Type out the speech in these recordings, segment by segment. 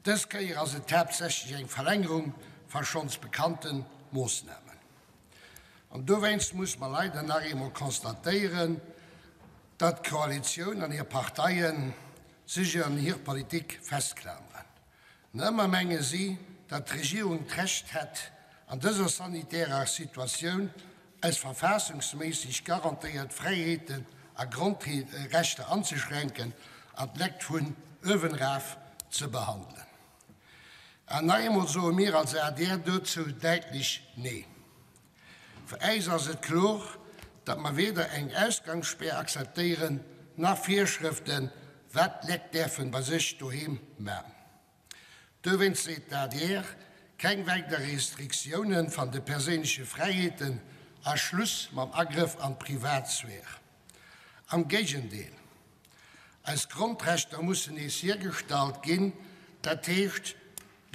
Dës Kéier ass et haaptsächlech eng Verlängerung va schonns bekannte Moossnamen. An dowéinst muss mer leider nach eemol constatéieren, datt d'Koalitioun an hir Parteien sech an hir Politik festklameren. Nach ëmmer menge si, datt d'Regierung d'Recht hätt, an dëser sanitärer Situatioun eis verfassungsméisseg garantéiert Fräiheeten a Grondrechter anzeschränken an d'Lekt vun uewenraf ze behandelen. An nach eemol soe mir als adr dozou däitlech Nee. Fir äis ass et kloer, datt mer weder eng Ausgangsspär akzeptéieren, nach Virschrëften, wat d'Lekt däerfen bei sech doheem man. Dowéinst seet d'ADR, keng weider Restriktiounen van de perséinleche Fräiheeten a Schluss mam Agrëff an d'Privatsphär. Am Géigendeel, eis Grondrechter mussen nees hiergestallt ginn, dat heescht,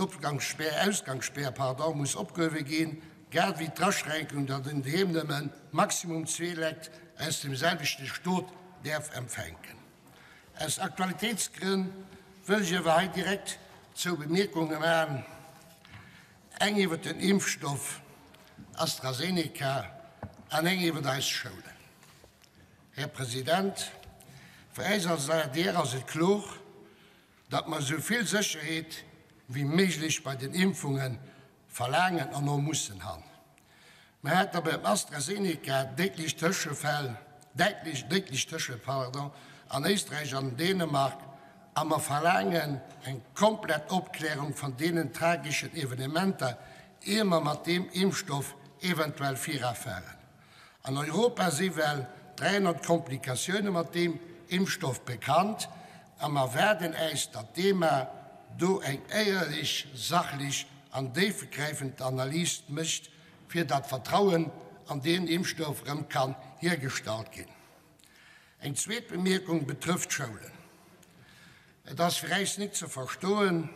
D'Opgangsspär, Ausgangsspär, pardon, muss opgehuewe ginn, grad ewéi d'Aschränkung, datt een doheem nëmme maximum zwee Lekt aus dem selwechte Stot däerf empfänken. Aus Aktualitéitsgrënn wëll ech awer hei direkt zwou Bemierkunge maachen, eng iwwer den Impfstoff AstraZeneca an eng iwwer eis Schoulen. Här President, fir äis als adr ass et kloer, datt mer esou vill Sécherheet wéi méiglech bei den Impfunge verlaangen an och mussen han. Mer hate beim AstraZeneca déidlech Tëschefäll, däitlech déidlech Tëschefäll, pardon, an Éisträich an Dänemark a mer verlaangen eng komplett Opklärung van deenen trageschen Evenementer, ier mer mat deem Impfstoff eventuell virafaren. An Europa si well 300 Komplikatioune mat deem Impfstoff bekannt a mer waarden äis, datt d'EMA do eng éierlech, sachlech an déifgräifend Analys mécht, fir datt d'Vertrauen an deen Impfstoff erëm kann hiergestallt ginn. Eng zweet Bemierkung betrëfft d'Schoulen. Et ass fir äis nik ze verstoen,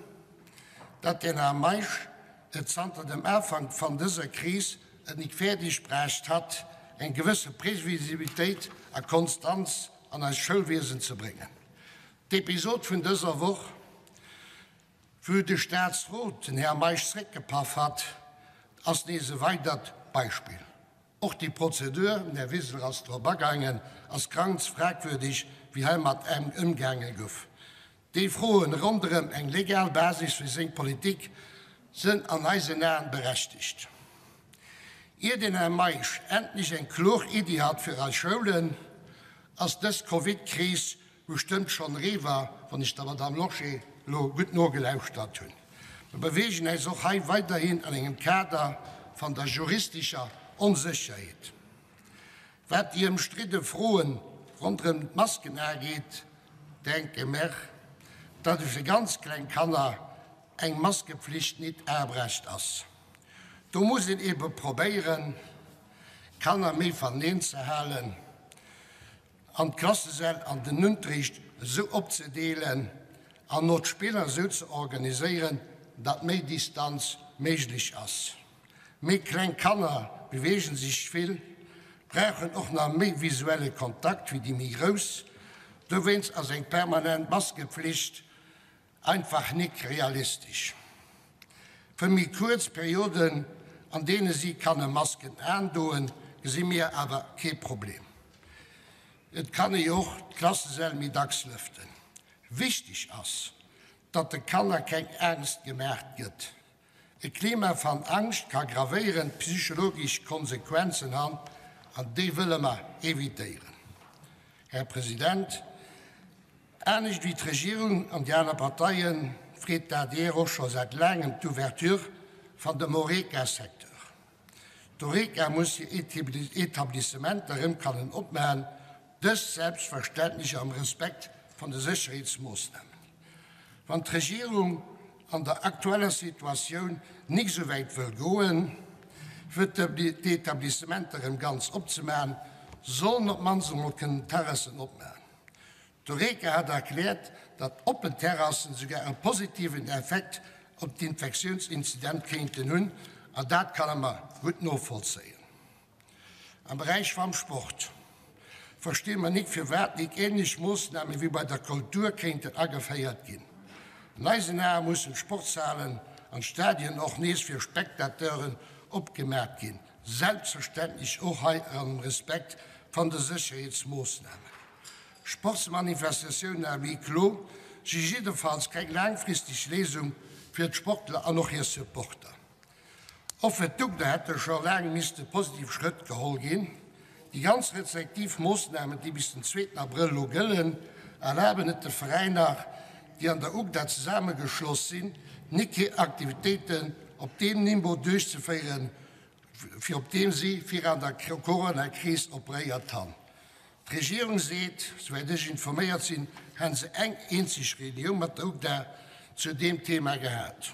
datt den Här Meisch et zanter dem Afank van dëser Kris et nik fäerdeg bracht hat, eng gewësse Previsibilitéit a Konstanz an eist Schoulwiesen ze bréngen. D'Episod vun dëser Woch, wou de Staatsrot den Här Meisch zréckgepaff hat, ass nees e weidert Beispill. Och déi Prozedur, den Här Wiseler ass drop agaangen, ass granz fragwürdig, wéi heimat ëmgaange gouf. Déi Froen ronderëm eng legal Basis fir seng Politik sënn an eisen Aen berechtigt. Ier den Här Meisch endlech eng kloer Iddi hat fir eis Schoulen, ass dës Covid-Kris Bestëmmt schonn eriwwer, wann ech der Madame Lorsché elo gutt nogelauschtert hunn. Mer beweegen äis och hei weiderhin an engem Kader van der juristescher Onsécherheet. Wat déi ëmstridde Froen ronderëm d'Masken ageet, denke mer, datt et fir ganz kleng Kanner eng Maskepflicht nit abrecht ass. Do muss een ebe probéieren, d'Kanner méi vaneen ze halen. An d'Klassesäll an den Unterricht esou opzedeelen an och d'Spiller esou ze organiséieren, datt méi Distanz méiglech ass. Méi kleng Kanner beweegen sech vill, brauchen och nach méi visuelle Kontakt wéi déi méi grouss. Dowéinst ass eng permanent Maskepflicht Einfach nik realistesch. Fir méi kuerz Perioden, an deene si kanne Masken aandoen, gesi mir awer kee Problem. Et kann ee jo och d'Klassesäll méi dacks lëften. Wichteg ass, datt de Kanner keng Aangst gemaacht gëtt. E Klima van Angscht ka gravéierend psychologisch Konsequenzen han, an déi wëlle mer evitéieren. Här President, anescht wéi d'Regierung an déi aner Parteien, freet d'ADR och scho säit laangem d'Ouverture van dem Horeca-Secteur. D'Horeca muss hir Etablissementer erëm kannen opmachen, dëst selbstverständlech am Respekt van de Sécherheetsmoossnamen. Wann d'Regierung an der aktueller Situatioun nik esou wäit wëll goen, fir d'Etablissementer erëm ganz opzemaachen, sollen op d'mannst emol kënnen d'Terrassen opmaachen. D'Horeca hat erkläert, datt oppen Terrassen souguer e positiven Effekt op d'Infektiounsinzident kéinten hunn, an dat kann e mer gutt novollzéien. Am Beräich vam Sport versti mer nik firwat nik ähnlech Moossname wéi bei der Kultur kéinten ageféiert ginn. An eisen Ae mussen d'Sportshalen an d'Stadien och nees fir Spectateuren opgemaat ginn, selbstverständlech och hei am Respekt van de Sécherheetsmoossnamen. Sportsmanifestatiounen à huis clos si jiddefalls keng laangfristeg Léisung fir d'Sportler an och hir Supporter. Och fir d'UGDA hätte scho laang misste positiv Schrëtt geholl ginn. Déi ganz restriktiv Moossnamen, déi bis den zweeten Abrëll elo gëllen, erlaben et de Veräiner, déi an der UGDA zesammegeschloss sinn, nik hir Aktivitéiten op deem Nimbo duerchzeféieren, fir op deem si viraan der Coronakris operéiert han. D'Regierung seet, souwäit ech informéiert sinn, hätt se eng eenzeg Reunioun mat der UGDA zu deem Thema gehat.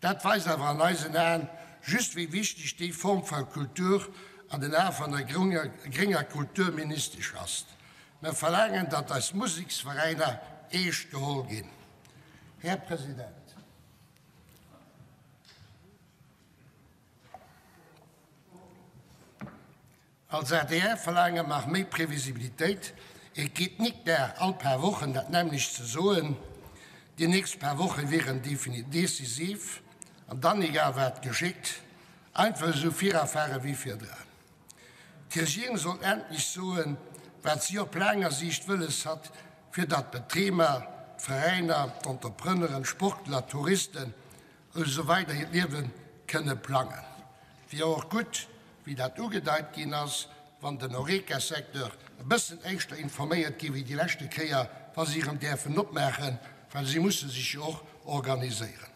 Dat weist awer an eisen Aen just, wéi wichteg déi Form vu Kultur an den Ae vun der grénger Kulturministesch ass. Mer verlaangen, datt eis Museksveräiner eescht geholl ginn. Här President. Als adr verlaange mer méi Previsibilitéit. Et geet nik der, all paar Wochen dat nämmlecht ze soen, déi nächst paar Woche wieren decisiv an dann, egal wat geschitt, einfach esou virafare wéi virdran. D'Regierung soll endlech soen, wat si op laanger Siicht wëlles hat, fir datt d'Betriber, d'Veräiner, d'Entrepreneuren, d'Sportler, d'Touristen, esou weider hiert Liewe kënne plangen. Wier och gutt, wéi dat ugedeit ginn ass, wann den Horeca-Secteur e bëssen éischter informéiert gi wéi déi leschte Kéier, wa si erëm däerfen opmaachen, well si musse sech jo och organiséieren.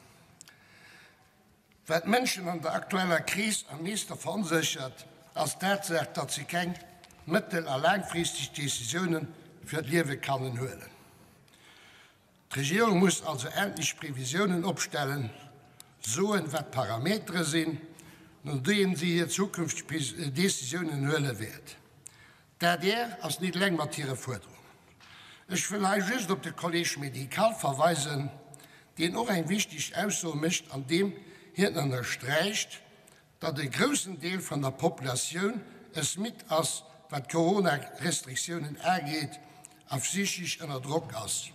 Wat d'Mënschen an der aktueller Kris am meeschte veronséchert, ass d'Tatsaach, datt si keng mëttel a laangfristeg Decisiounen fir d'Liewe kannen huelen. D'Regierung muss also endlech Previsiounen opstellen, soen, wat d'Parametere sinn, no deenen si hir zukünfteg Decisiounen huele wäert. D'adr ass nit eleng mat hire Fuerderungen. Ech wëll hei just op de Collège médical verweisen, deen och eng wichteg Ausso mécht, andeem hien ënnersträicht, datt e groussen Deel van der Populatioun es midd ass, wat d'Corona-Restriktiounen ageet a psychisch ënner Drock ass.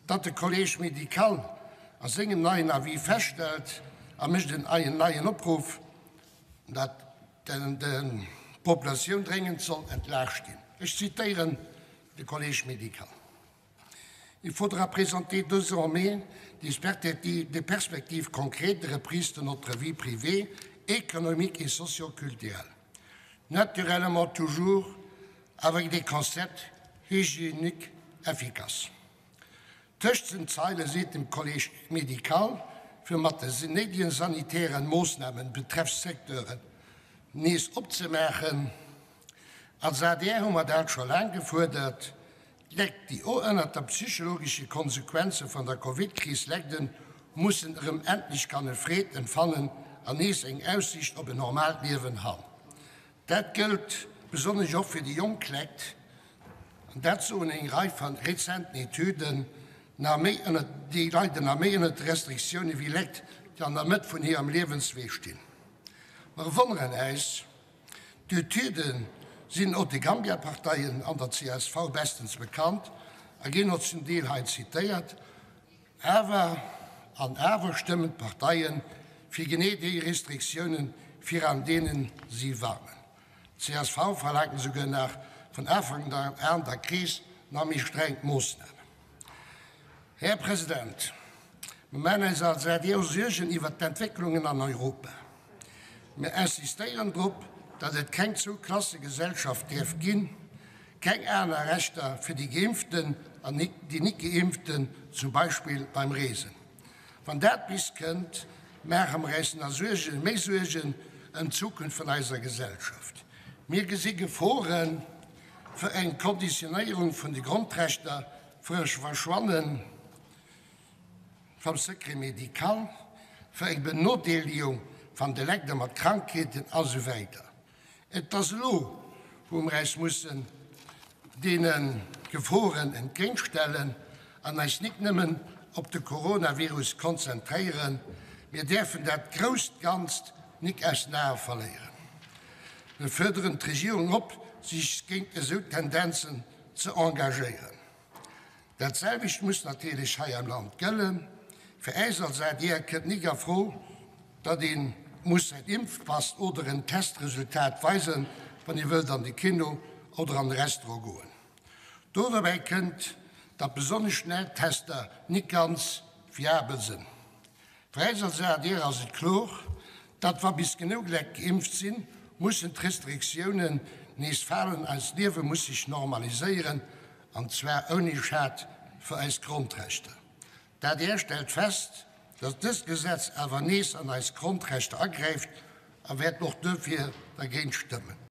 Datt de Collège médical a sengem neien Avis feststellt a mécht en eien neien Opruff, datt d'Populatioun dréngend soll entlaascht ginn. Ech zitéieren de Collège médical. Il faudra présenter désormais des perspectives concrètes de reprise de notre vie privée, économique et socioculturelle. Naturellement toujours avec des concepts hygiéniques efficaces. Tëscht den Zeile seet dem Collège médical, fir mat de néidegen sanitären Moossnamen betreff Secteuren nees opzemaachen. Als adr hu mer dat scho laang gefuerdert. D'Lekt, déi och ënnert der psychologesche Konsequenze van der Covid-Kris legden, mussen erëm endlech kanne Freed empfannen an nees eng Aussicht op en normaalt Liewen han. Dat gëllt besonnesch och fir déi jonk Lekt, an dat soen eng Rei van rezenten Etüden, nach méi ënnert, déi leiden nach méi ënnert de Restriktioune wéi Lekt, déi an der Mëtt vun hirem Liewenswee stinn. Mer wonneren äis, D'Etüde sinn och de Gambia-Parteien an der csv bestens bekannt a ginn och zum Deel hei zitéiert. Awer an awer stëmmen d'Parteie fir genee déi Restriktiounen, viraan deene si warnen. D'CSV verlaangt esouguer nach vun Afank an der Kris nach méi streng Moossnamen. Här President, mer maachen eis als adr Suergen iwwert d'Entwécklungen an Europa. Mir insistéieren drop, datt et keng Zwou-Klasse-Gesellschaft däerf ginn, keng aner Rechter fir déi Geimpften an déi Nit-Geimpften, zum Beispill beim Reesen. Wann dat bis kënnt, maache mer eis nach Suergen, méi Suergen ëm d'Zukunft vun eiser Gesellschaft. Mir gesi Geforen fir eng Konditionéierung vun de Grondrechter, fir e Verschwanne vum Secret médical, fir eng Benodeelegung van de Lekter mat Krankheeten a sou weider. Et ass elo, wou mer äis mussen deene Geforen entgéintstellen an eis nik nëmmen op de Coronavirus konzentréieren. Mir däerfen dat grousst Ganzt nik aus den Ae verléieren. Mir fuerderen d'Regierung op, sech géint esou Tendenzen ze engagéieren. Dat selwecht muss natierlech hei am Land gëllen. Fir äis als adr kënnt nik a Fro, datt ee muss säin Impfpass oder en Testresultat weisen, wann ee wëllt an de Kino oder an de Restaurant goen. Do dobäi kënnt, datt besonnesch Schnelltester nik ganz fiabel sënn. Fir äis als adr ass et kloer, datt wa bis genou Leit geimpft sinn, mussen d'Restriktiounen nees falen, eist Liewe muss sech normaliséieren, an zwar ouni Schad fir eis Grondrechter. D'adr stellt fest, datt dëst Gesetz awer nees an eis Grondrechter agräift a wäert och duerfir dergéint stëmmen.